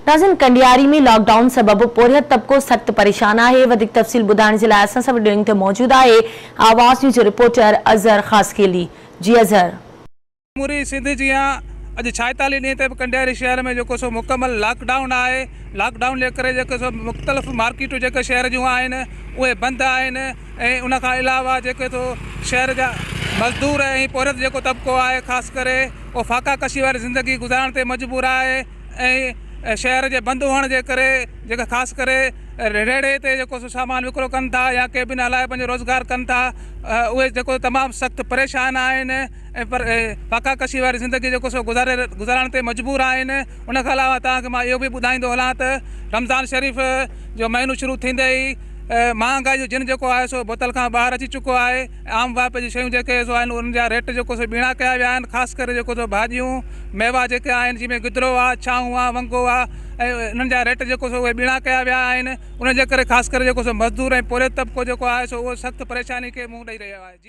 ناظرين ڪنڊياري ۾ lock down سبب پورهيت طبقو سخت پريشان آهي وڌيڪ تفصيل ٻڌائڻ جي لاء اسان سان وڊيو لنڪ تي موجود آهي آواز نيوز جو رپورٽر اظهر خاصخيلي جي اظهر. سموري سنڌ جيان اڄ ڇائيتاليهه ڏينهن تي به ڪنڊياري شهر ۾ جيڪو سو مڪمل لاڪ ڊائون آهي لاڪ ڊائون جي ڪري جيڪو سو مختلف مارڪيٽون جيڪي شهر جون آهن اهي بند آهن ۽ ان کان علاوه جيڪي سو شهر جا مزدور ۽ پورهيت جيڪو طبقو آهي خاص ڪري اهو فاقا ڪشي واري زندگي گذارڻ تي مجبور آهي ۽ شهر جي بند هئڻ جي ڪري جيڪا خاص ڪري ريڙهي تي جيڪو سو سامان وڪرو ڪن ٿا يا ڪيبن هلائي پنهنجو روزگار ڪن ٿا اهي جيڪو تمام سخت پريشان آهن ۽ پر فاقا ڪشي واري زندگي جيڪو سو گذاري گذارڻ تي مجبور آهن ان کان علاوه توهان کي مان اهو به ٻڌائيندو هلان ته رمضان شريف جو مهينو شروع ٿيندي ئي مهانگائي جو جن جيڪو آهي سو بوتل کان ٻاهر اچي چڪو آهي عام واهپي جون شيون جيڪي سو آهن انهن جا ريٽ جيڪو سو ٻيڻا ڪيا ويا آهن خاص ڪري جيڪو سو ڀاڄيون ميوا جيڪي آهن جنهن ۾ گدرو آهي ڇانو آهي ونگو آهي ۽ انهن جا ريٽ جيڪو سو اهي ٻيڻا ڪيا ويا آهن ان جي ڪري خاص ڪري جيڪو سو مزدور ۽ پورهيت طبقو جيڪو آهي سو اهو سخت پريشاني کي منهن ڏئي رهيو آهي جي.